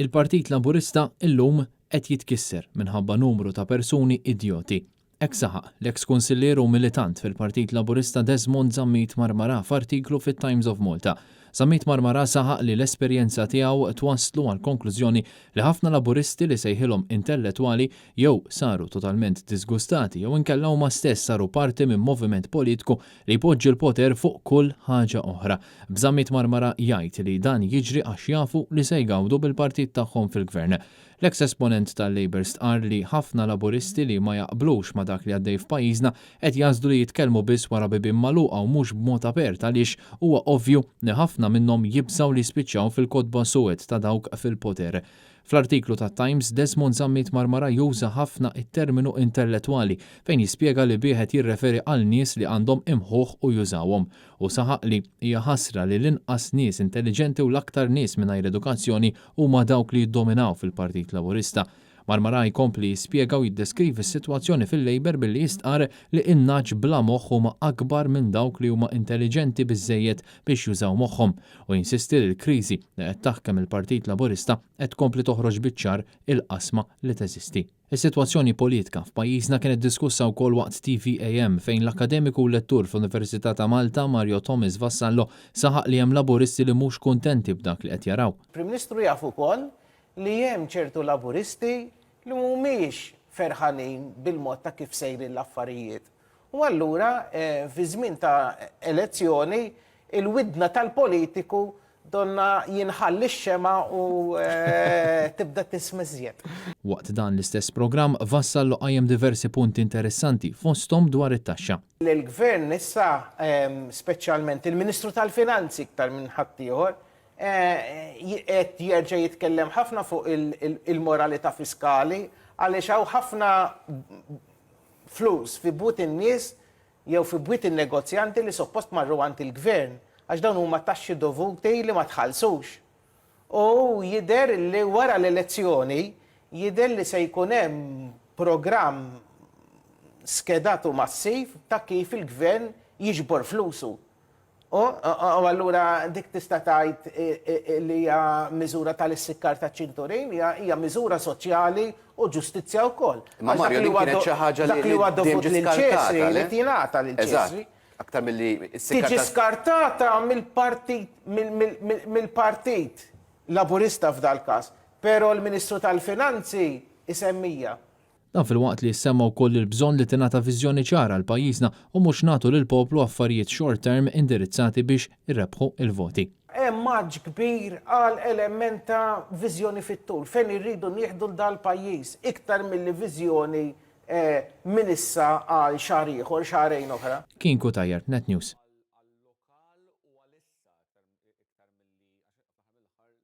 Il-Partit Laburista illum qed jitkisser minħabba numru ta' persuni idjoti. Hekk saħaq l-eks kunsillier u militant fil-Partit Laburista Desmond Zammit Marmarà f'artiklu fit-Times of Malta. Zammit Marmarà saħaq li l-esperjenza tiegħu twasslu għall-konklużjoni li ħafna Laburisti li sejħilhom intellettwali jew saru totalment diżgustati jew inkella huma stess saru parti minn moviment politku li jpoġġi l-poter fuq kull ħaġa oħra. B'Zammit Marmara jgħid li dan jiġri għax jafu li se jgawdu bil-partit tagħhom fil-Gvern. L-eks esponent tal-Labour stqarr li ħafna Laburisti li ma jaqblux ma' dak li għaddej f'pajjiżna qed jagħżlu li jitkellmu biss wara bibien magħluqa u mhux b'mod apert għaliex huwa ovvju li ħafna minnhom jibżgħu li jispiċċaw fil-kotba suwed ta' dawk fil-poter. Fl-artiklu tat-Times, Desmond Zammit Marmara juża ħafna t-terminu intellettwali fejn jispjega li bih qed jirreferi għal nies li għandhom imħuħ u jużawhom. Hu saħaq li hija ħasra li l-inqas nies intelliġenti u l-aktar nies mingħajr edukazzjoni huma dawk li jiddominaw fil-Partit Laburista. Marmara jkompli jispjega u jiddeskrivi s-sitwazzjoni fil-Labour billi jistqarr li n-nagħaġ bla moħħ huma akbar minn dawk li huma intelliġenti biżżejjed biex jużaw moħħhom u jinsisti li l-kriżi li qed taħkem il-Partit Laburista qed tkompli toħroġ biċ-ċar il-qasma li teżisti. Is-sitwazzjoni politka f'pajjiżna kienet diskussa wkoll waqt TVAM fejn l-akkademiku u lettur fl-Università ta' Malta Mario Thomas Vassallo saħaq li hemm Laburisti li mhux kuntenti b'dak li qed jaraw. Prim Ministru jaf ukoll li hemm ċertu Laburisti li mhumiex ferħanin bil-mod ta' kif sejrin l-affarijiet. U allura fi żmien ta' elezzjoni il-widna tal-politiku donna jinħall ix-xema' u tibda tisma' iżjed. Waqt dan l-istess programm, Vassallo qajjem diversi punti interessanti, fosthom dwar it-taxxa. Il-Gvern issa, speċjalment il-Ministru tal-Finanzi iktar minn ħaddieħor, qed jerġa' jitkellem ħafna fuq il-moralità fiskali għaliex hawn ħafna flus fi bwiet in-nies jew fi bwiet in-negozjanti li suppost marru għand il-gvern għax dawn huma taxxi dovuti li ma tħallsux. U jidher li wara l-elezzjoni jidher li se jkun hemm programm skedat u massiv ta' kif il-gvern jiġbor flusu. U allura dik tista' tgħid li hija miżura tal-issikkar taċ-ċinturin, hija miżura soċjali u ġustizzja wkoll. Imma Mario din kienet xi ħaġa li dak li huwa dovut lil Ċesri jrid jingħata lil Ċesri. Aktar milli s-sikkar. Tiġi skartata mill-partit mill-Partit Laburista f'dal-każ, però l-Ministru tal-Finanzi isemmija. Dan filwaqt li ssemma wkoll il-bżonn li tingħata viżjoni ċara għal pajjiżna u mhux nagħtu lill-poplu affarijiet short term indirizzati biex irebbħu l-voti. Hemm għatx kbir għal element ta' viżjoni fit-tul, fejn irridu nieħdu 'l dal-pajjiż, iktar milli viżjoni minn issa għal xahar ieħor, xahrejn oħra. Kien Cutajar, Net News.